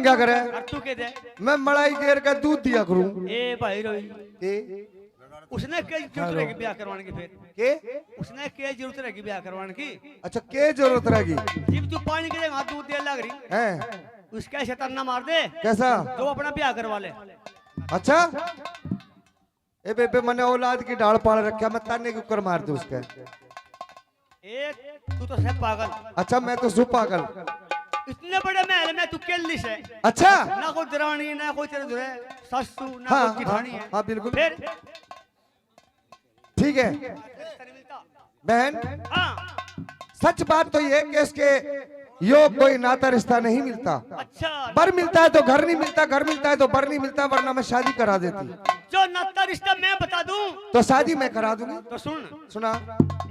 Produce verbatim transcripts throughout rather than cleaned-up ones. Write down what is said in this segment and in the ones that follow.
क्या करे? और तू के दे? मैं मलाई गेर का दूध दिया करूं। ए भाई रोई। ए? उसने क्या जरूरत हेलो। रहेगी ब्याह करवाने की फिर? के? उसने क्या जरूरत रहेगी ब्याह करवाने की? अच्छा, के जरूरत रहेगी? जब तू पानी के जगह दूध देने लग रही, हैं? उसका ऐसे ताना मार दे, कैसा? तो अपना ब्याह करवा ले। अच्छा, ए बेबे, मैंने औलाद की ढाल पाल रखा, मैं ताने क्यों कर मार दूं उसके? ए, तू तो है पागल। अच्छा, मैं तो सु पागल। इतने बड़े महल में तू केली से। अच्छा। ना कोई दरानी, ना कोई तेरे धुरे सासू, ना हाँ, कोई जिठानी हाँ, है। हाँ, बिल्कुल। फिर? ठीक है। रिश्ता नहीं मिलता। बहन, हाँ। सच बात तो ये कि इसके यो कोई नाता रिश्ता नहीं मिलता। अच्छा। बर मिलता है तो घर नहीं मिलता, घर मिलता है तो बर नहीं मिलता, वरना मैं शादी करा देती। जो नाता रिश्ता मैं बता दूं। तो शादी मैं करा दूंगी। तो सुन। सुना।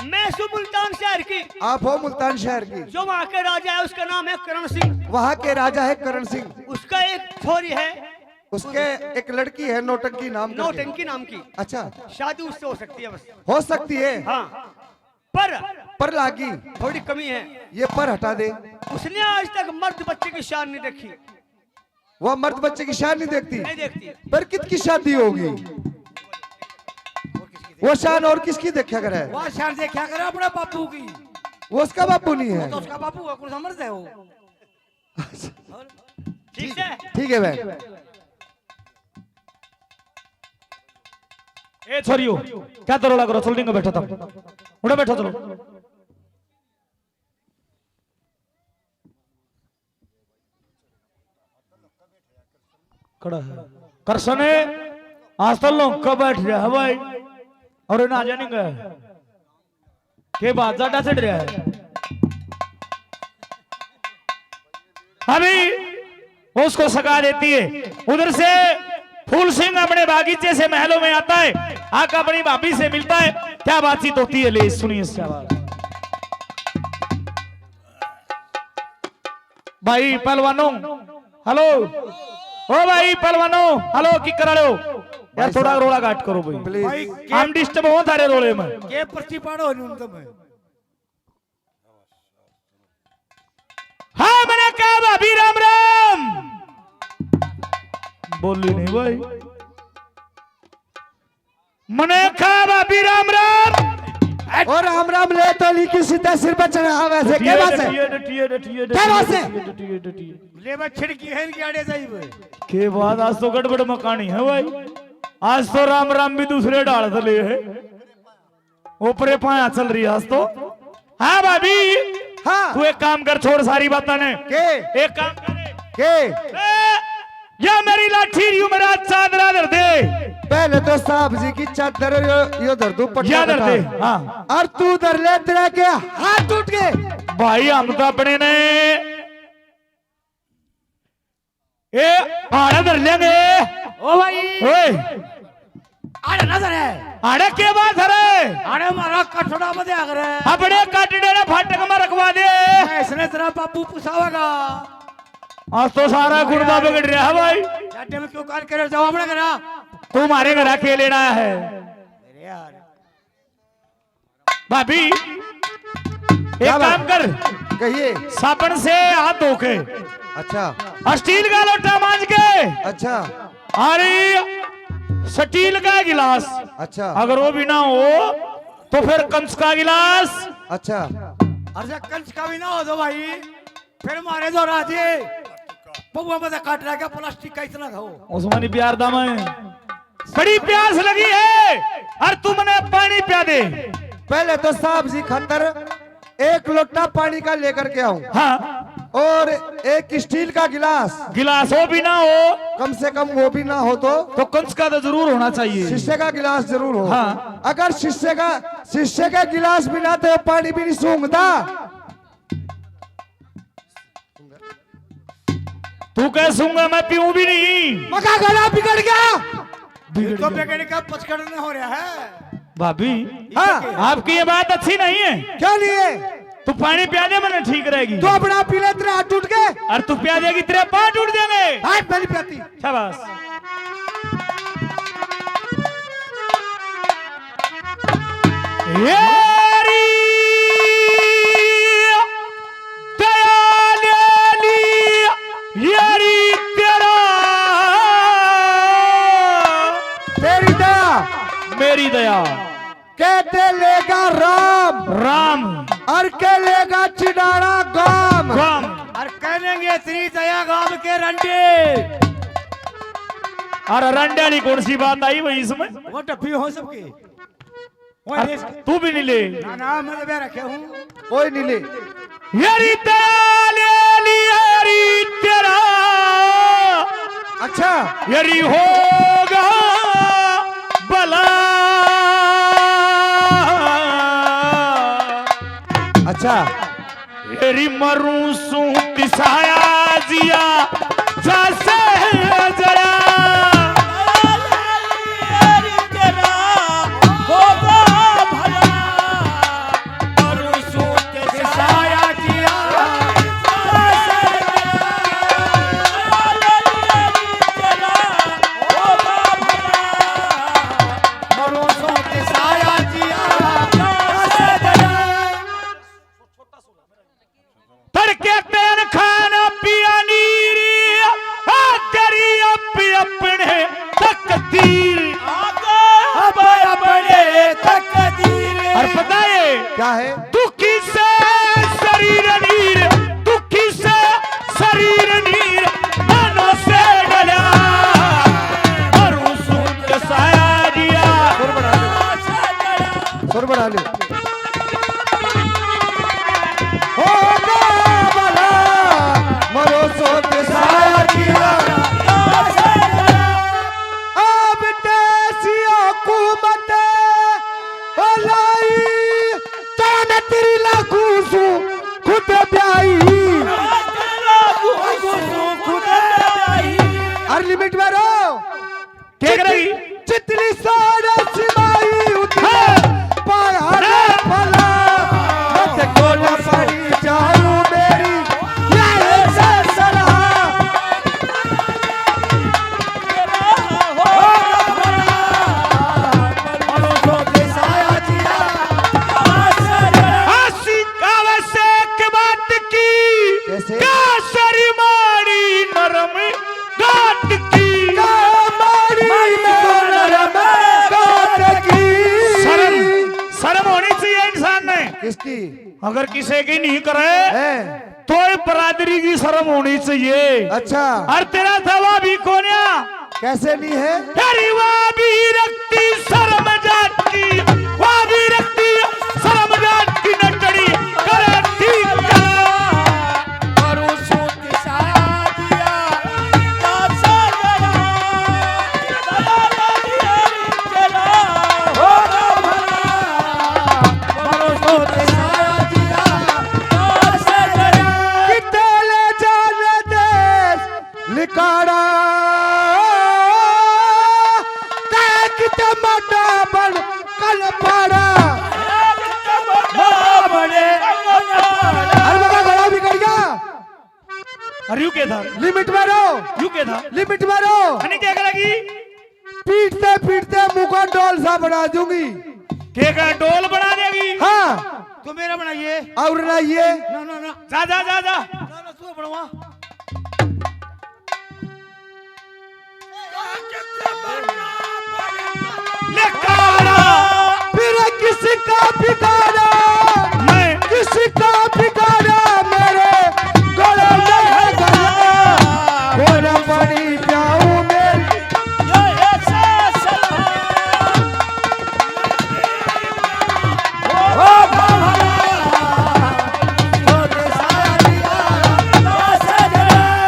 मैं सु मुल्तान शहर की। आप हो मुल्तान शहर की। जो वहाँ के राजा है, उसका नाम है करण सिंह। वहाँ के राजा है करण सिंह। उसका एक छोरी है। उसके एक लड़की है नौटंकी नाम करके। नौटंकी नाम की। अच्छा। शादी उससे हो सकती है बस। हो सकती है। हाँ। पर पर लागी। थोड़ी कमी है। ये पर हटा दे। उसने आज तक मर्द बच्चे की शान नहीं देखी। वह मर्द बच्चे की शान नहीं देखती। नहीं देखती। पर कित की शादी होगी? वो शान और किसकी देखा करे? वह शान देखा करे अपने बापू की। वो उसका बापू नहीं वो है। तो उसका बापू है, कौन सा मर्द है वो? ठीक है। ठीक है भाई। ए छोरियो, क्या दरोला करो? चलो, निंगे बैठो तुम। उड़े बैठो, चलो। खड़ा है। करसने, आज तो लोग का बैठ रहा है भाई। और ना जानेंगे। के बात ज्यादा चढ़ रहा है। अभी वो उसको सका देती है। उधर से फूल सिंह अपने बागीचे से महलों में आता है, आकर अपनी भाभी से मिलता है। क्या बातचीत होती है, ले सुनिए इससे आवाज। भाई पहलवानों, हेलो। ओ भाई पहलवानों, हेलो, की कर रहे हो? यार, भाई थोड़ा साहब, रोला घाट करो भाई। Please। भाई, हम डिस्टर्ब हो थारे रोले में। के पर्ची पाड़ो न्यूनतम है। हाँ, मैंने कहा भाभी राम राम। बोली नहीं भाई। मने कहा भाभी राम राम। और राम राम ले तो ली की सीधा सिर पर चढ़ा वैसे। के बात है? डटिए, डटिए, डटिए, क्या बात है? डटिए, डटिए। ले बस छिड़की है इनकी आड़े जाई वो। के बात, आज तो गड़बड़ मकानी है भाई। आज तो राम राम भी दूसरे डाल से ले है। ऊपरे पाया चल रही है आज तो। हाँ भाभी। हाँ। तू एक काम कर, छोड़ सारी बातें ने। के? एक काम कर। के? ए, या मेरी लाठी री मेरा चादरा धर दे। पहले तो साहब जी की चादर यो, यो धर दू, पट्टा या धर बता। दे, हाँ। और तू धर ले, तेरा के हाथ टूट गए। भाई हम तो अपने ने ए, आड़े धर लेंगे। ओ भाई। ओए। आड़े ना धरे। आड़े के बात धरे? आड़े मारा कटड़ा में दे अगरे। अपने काटड़े ने फाटक में रखवा दे। मैं इसने तेरा बापू पुसावेगा। आज तो सारा गुर्दा बिगड़ रहा है भाई। जाटे में क्यों काट के जाओ अपने घरा। तू मारे घरा के लेना है। अरे यार। भाभी, एक क्या बात? काम कर, कहिए। साबुन से हाथ धो के, अच्छा। और स्टील का लोटा मांज के, अच्छा। अरे, स्टील का गिलास, अच्छा। अगर वो भी ना हो तो फिर कंच का गिलास, अच्छा। और जब कंच का भी ना हो तो भाई, फिर मारे जो राजे पौवा में से काट रहा क्या, प्लास्टिक का इतना था वो। उस्मानी प्यार दा मैं, बड़ी प्यास लगी है और तू मने पानी प्या दे। पहले तो साहब जी खातर एक लोटा पानी का लेकर के आऊं। हाँ। और एक स्टील का गिलास। गिलास हो भी ना हो। कम से कम वो भी ना हो तो। तो कंच का तो जरूर होना चाहिए। शीशे का गिलास जरूर हो। हाँ। अगर शीशे का, शीशे का गिलास बिना तो पानी भी नहीं सूंघता। तू कह सूंगा, मैं पीऊं भी नहीं। मका गला बिगड़ गया। बिगड़ तो गया। बिगड़ का पचकड़ने हो रहा है। भाभी, हाँ। आपकी ये बात अच्छी नहीं है। क्यों नहीं है? तू पानी प्या दे, मैंने ठीक रहेगी। तू अपना पी ले, तेरे हाथ टूट गए। और तू प्या देगी, तेरे पाँव टूट जाएंगे। हाथ पहले प्याती। शाबाश। यारी दया ले ली, यारी तेरी दया। के दे लेगा राम, राम। और के लेगा चिड़ाड़ा गाम। गाम। और कह देंगे तेरी दया गाम के रंडे। और रंडे वाली कौन सी बात आई भाई इसमें? वो टप्पी हो सबके। वो और इस तू भी नहीं ले। ना, ना, मैं तो रखे हूँ। कोई नहीं ले। यारी दया ले ली यारी तेरा। अच्छा। यारी होगा भला। अच्छा। यारी मरूं सूं तिसाया जिया जैसे जला। तड़के तेन खाना पिया नीर, आ तेरी अप-, अपने तकदीर। अब अपने तकदीर। और पता है क्या है? दुखी से शरीर नीर, दुखी से शरीर नीर, मनो से डला। और उस साया दिया। सुर बढ़ा ले। सुर बढ़ा ले। हो बाबला, मरो सोच साया किया। अब देसी हुकूमत लाई, तान तेरी लागू सू खुद ब्याई। अरे लिमिट में रहो। के करेगी? चितली सारा सिपाही उठे, हाँ। पहाड़ हाँ। भला, मत गोला पड़ी जाऊं मेरी, ये से सलाह। आशिक आवे से एक बात की, कैसे? कासरी माड़ी नरम गात की। कामाड़ी सोनर में गात की। शर्म, शर्म होनी चाहिए इंसान में। किसकी? अगर किसी की नहीं करे, हैं? तो ये बरादरी की शर्म होनी चाहिए। अच्छा। और तेरा सवा भी कोन्या। कैसे नहीं है? तेरी वा भी रखती शर्म जात की, वा भी रखती शर्म जात की नटड़ी करे ठीक। लिकाड़ा, तै किते माटा बन कल पाड़ा। अरे बड़ा गला बिगड़ गया। अरे यू के था? लिमिट में रहो। यू के था? लिमिट में रहो। अने क्या करेगी? पीटते पीटते मुंह का डोल सा बना दूंगी। के का डोल बना देगी? हाँ। तो मेरा बनाइए। और बनाइए। ना, ना, ना। जा, जा, जा, जा। ना, ना, तू बनवा। ले काला। फिर किसका बिगाड़ा? मैं। किसका बिगाड़ा मेरे गले में गला? और बड़ी प्याऊ मेरी।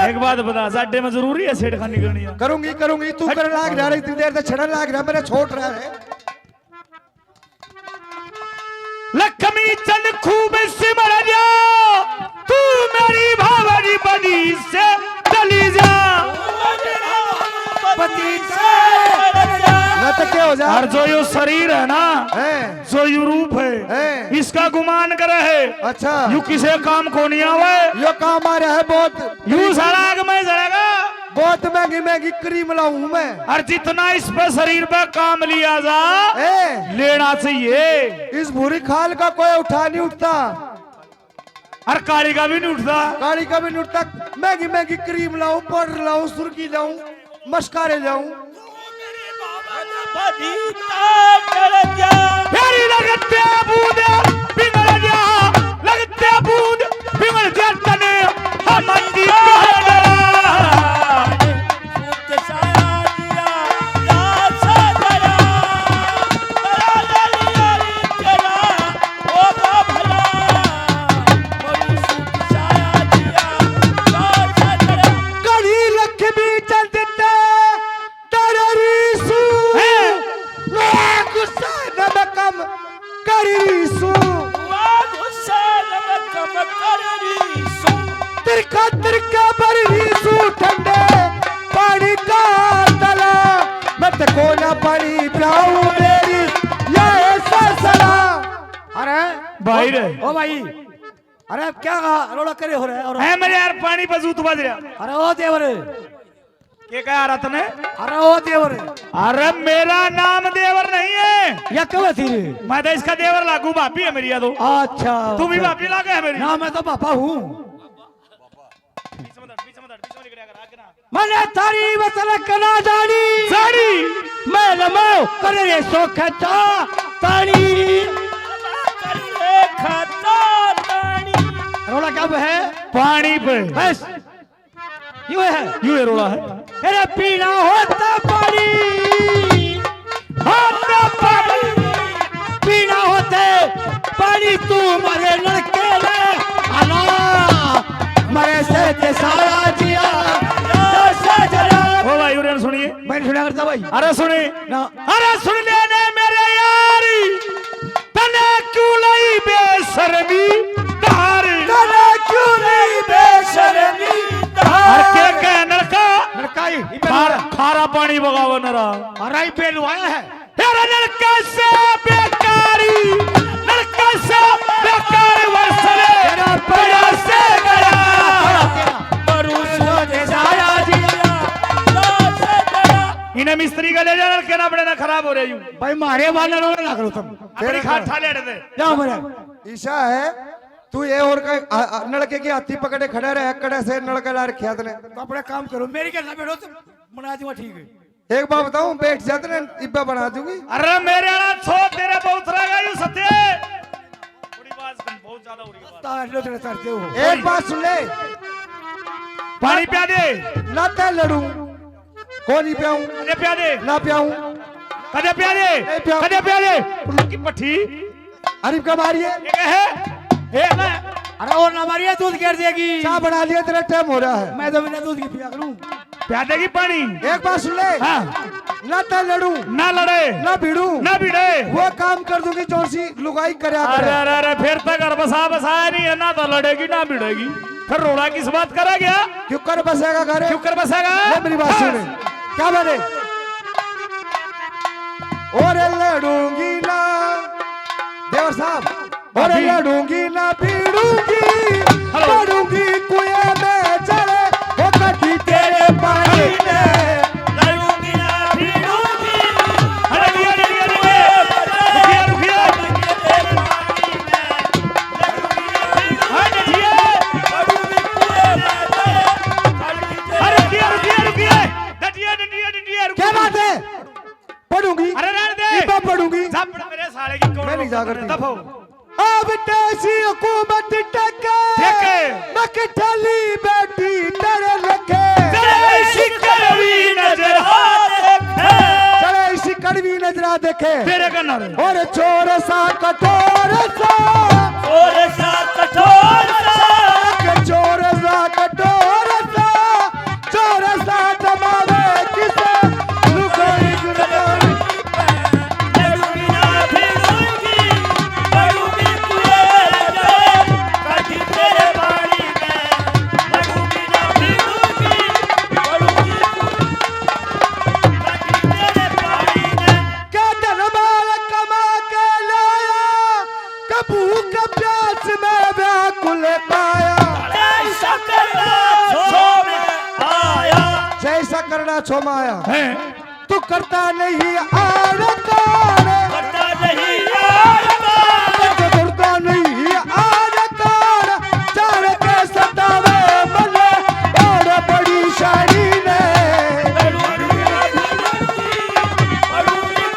एक बात बता, जाडे में जरूरी है छेड़खानी करनी है? करूंगी, करूंगी। तू हट। कर लाग रहा है, इतनी देर से छड़न लाग रहा है, मेरा छोट रहा है। लक्ष्मी चंद खूब सिमर जा, तू मेरी भावरी बनी से चली जा। पति से ना तो क्या हो जा? और जो यो शरीर है ना, हैं। जो यू रूप है, हैं। इसका गुमान करे है। अच्छा। यू किसे काम को नहीं आवे। यो काम आ रहा है बहुत। यू साला आग में जलेगा। बहुत महंगी महंगी क्रीम लाऊं मैं। और जितना इस पे शरीर पे काम लिया जा, ए। लेना चाहिए। इस भूरी खाल का कोई उठा नहीं उठता। और काली का भी नहीं उठता। काली का भी नहीं उठता। महंगी महंगी क्रीम लाऊं, पाउडर लाऊं, सुर्खी लाऊं, मस्कारे लाऊं। कदी ता टल जा। फेरी लगते बूंद पिघल जा, लगते बूंद पिघल जा तने हम की सूत साया जिया, या साजरा, बड़ा ललिया रे तेरा होगा भला। मरु सूत साया जिया, या साजरा। कड़ी लक्ष्मी चंद ते तररी सू। हैं? ना गुस्सा न कम कररी सू। ना गुस्सा न कम कररी सू। तिरका तिरका भररी सू ठंडे पानी का तला। मैं तो कोना पानी पिलाऊं मेरी या ऐसा सला। अरे भाई रे। ओ भाई, अरे क्या रोला करे हो रहा है? और है मेरे यार, पानी पे जूत बज रहा। अरे ओ देवर। के कहा रहा तने? अरे ओ देवर। अरे मेरा नाम देवर नहीं है। या क्यों थी रे? मैं तो इसका देवर लागू, भाभी है मेरी या तो। अच्छा। तू भी भाभी लागे है मेरी? ना, मैं तो पापा हूँ। मने थारी वचन कना जानी। जानी। मैं लमो कर रे सोख चा तानी। कर रे खचा तानी। रोला क्या है? पानी पे। बस। यूं है। यूं है रोला है। तेरे पीना होता पानी। होता पानी। पीना होते पानी तू मरे लड़के रे। अला मरे से ते सारा जिया। दस हजार। ओ भाई, उरे सुनिए। मैं नहीं सुना करता भाई। अरे सुने। ना। अरे सुन ले ने मेरे यारी, तने क्यों लाई बेशर्मी धार? तने क्यों लाई बेशर्मी धार? अरे के कह नलका? नलका ही। खार-, खारा पानी बगावे नरा। अरे ही पहलवान है। तेरा नलका से बेकारी, नलका से बेकार वर्ष रे, तेरा बड़ा से गया। भरोसो ते सारा जिया। इन्हें मिस्त्री का ले जा, नलके ना बड़े ना खराब हो रहे यूं। भाई, मारे वाला रो ना करो तुम। अपनी खाट ठा ले दे। जाओ मेरे। ईशा है, तू ये और का, आ, आ, नलके की हाथी पकड़े खड़ा रहे, अकड़े से नलका ला रखा तने। तो अपना काम करो, मेरी क्या ना बैठो तुम, बना दूंगा ठीक है। एक बात बताऊं, बैठ जाते ना, इब्बा बना दूंगी। अरे मेरे आला छो, तेरे बहुत रह गई सत्य। थोड़ी बात बहुत ज्यादा हो रही है बात। तार लो, तेरे तरते हो। एक बात सुन ले। पानी प्या दे। ना ते लड़ूं। कौन ही प्याऊं? कदे प्या दे। ना प्याऊं। कदे प्या दे। नहीं प्याऊं। कदे प्या दे। उनकी पट्ठी। अरे का मारिए। ये है? ये ना। अरे और ना मारिए, दूध गिर देगी। चाय बना लिया, तेरा टाइम हो रहा है। मैं तो बिना दूध की पिया करूं। प्या देगी पानी। एक बात सुन ले। हाँ। ना ते लड़ूं। ना लड़े। ना भिड़ूं। ना भिड़े। वो काम कर दूंगी जो सी लुगाई करे अरे, करे। अरे, अरे, फिर तो घर बसा बसाया नहीं है, ना तो लड़ेगी, ना भिड़ेगी। फिर रोड़ा किस बात करा गया? क्यों कर बसेगा घर? क्यों कर बसेगा? ले मेरी बात बस। सुन। क्या बात है? और लड़ूंगी ना। देवर साहब, और अभी लड़ूंगी ना भिड़ूंगी, हेलो। लड़ूंगी कुएं में चले, वो कटी तेरे पानी में। लड़ूंगी ना भिड़ूंगी। अरे रुकिए, रुकिए, रुकिए। रुकिए, रुकिए। हाँ, डटिए। अरे रुकिए, रुकिए, रुकिए। डटिए, डटिए, डटिए, रुकिए। क्या बात है? पढ़ूंगी। अरे रहने दे। इब्बा पढ़ूंगी। जा पढ़ मेरे साले की, कौन मैं नहीं जा रोकता करती। दफा हो। अब देसी हुकूमत टके। टके। मक ठाली बैठी तेरे लखे। तेरे इसी कड़वी नजर आ देखे। तेरे इसी कड़वी नजर आ देखे। तेरे का नारे। और चोर सा कठोर सा। चोर सा कठोर सा। चोर सा कठोर सा। चोर सा जमावे किसे लुगाई गुलामी। क्या धन माल कमा के लाया, कभू का प्यास में व्याकुल पाया। जैसा करना छो में आया। जैसा करना छो में आया। हैं? तू करता नहीं आड़ ताड़। करता नहीं आड़ ताड़। तू करता नहीं आड़ ताड़। जान के सतावे मले और बड़ी शानी ने। बड़ू की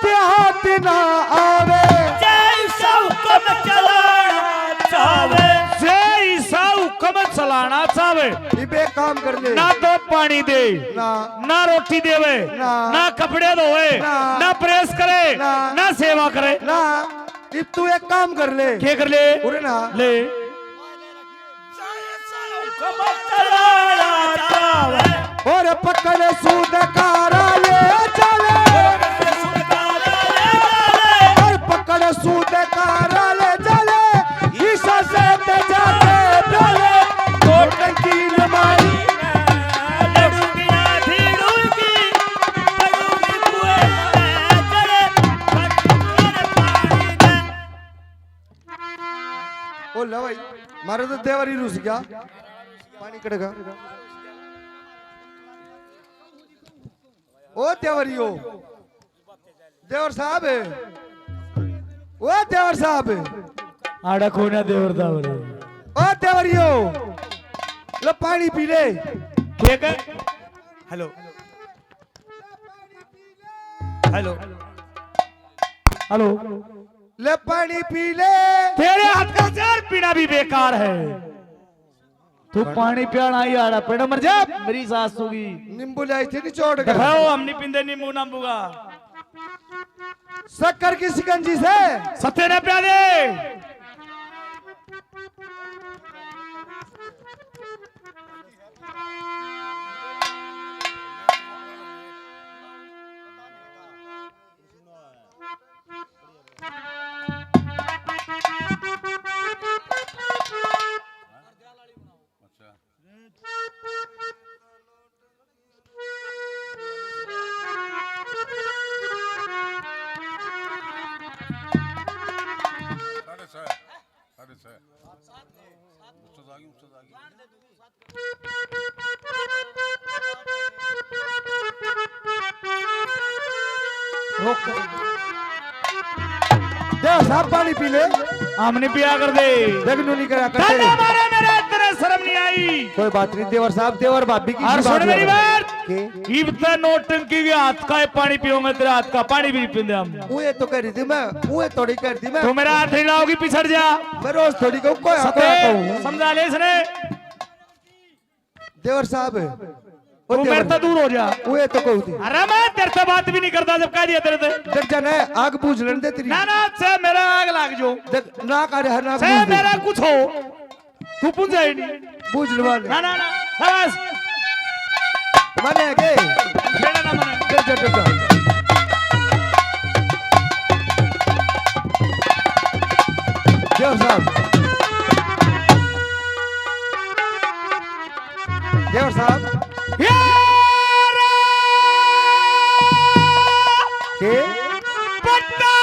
के हाथ ना आवे। जय ईसा हुक्म चलाना चाहवे। जय ईसा हुक्म चलाना चाहवे। इबे काम कर ले। ना तो पानी दे, ना। ना रोटी देवे, ना। ना कपड़े धोवे, ना। ना प्रेस करे, ना। ना सेवा करे। ना। इब तू एक काम कर ले। के कर ले? उरे ना। ले। और पकड़ सूद कारा ले चले। और पकड़ सूद कारा ले चले। ईसा से ते जाते बोले। नोटंकी न मारी। लड़ूंगी ना भिड़ूंगी, पड़ूंगी कुएं में चले। ओ ले भाई, मारे तो देवर ही रुस गया। पानी कड़का। ओ देवरियो, देवर साहब, ओ देवर साहब, आड़ा कोना देवर साहब रे। ओ देवरियो, लो पानी पी ले। ठीक है। Hello, hello, hello. ले पानी पी ले। तेरे हाथ का जहर पीना भी बेकार है। तू पानी पियाना ही आड़ा पेड़ मर जा, मेरी सास सूगी। नींबू लाई थी निचोड़ के। दिखाओ, हम नहीं पींदे नींबू नांबू का। शक्कर की शिकंजी से। सत्य ने प्याले। साढ़े छः, साढ़े छः। उस्ताद आ गए, उस्ताद आ गए। रोक। दे साहब, पानी पी ले। हम नहीं पिया कर दे। देख, नू नहीं करा कर दादा दे। मारे मेरे, तेरे शर्म नहीं आई। कोई बात नहीं, देवर साहब, देवर भाभी की और सी सुन बात मेरी है। बात। के? इब ते नौटंकी के हाथ का है, पानी पीऊंगा, तेरे हाथ का पानी भी पींदे हम। वो ये तो कह रही थी मैं, वो ये थोड़ी कह रही थी मैं। तू मेरा हाथ नहीं लाओगी, पिछड़ जा। मैं रोज थोड़ी कहूँ, कोई सत्य, कोई कहूँ। समझा ले इसने। देवर साहब, ओ तू देवर। मेरे से दूर हो जा। वो ये तो कहूँ थी। अरे मैं तेरे से बात भी नहीं करता जब कह दिया तेरे से। डट जा ना, आग बूझ लेने दे तेरी। ना, ना, से मेरा आग लाग जो। देख, ना कर, हर ना से बूझ दे। मेरा कुछ हो, तू पुंजा ही नहीं। बूझ लवा ले। ना, ना, ना, बस। मने के? छेड़ा ना मने। डट जा, डट जा। देवर साहब। देवर साहब। यार! के? पट्टा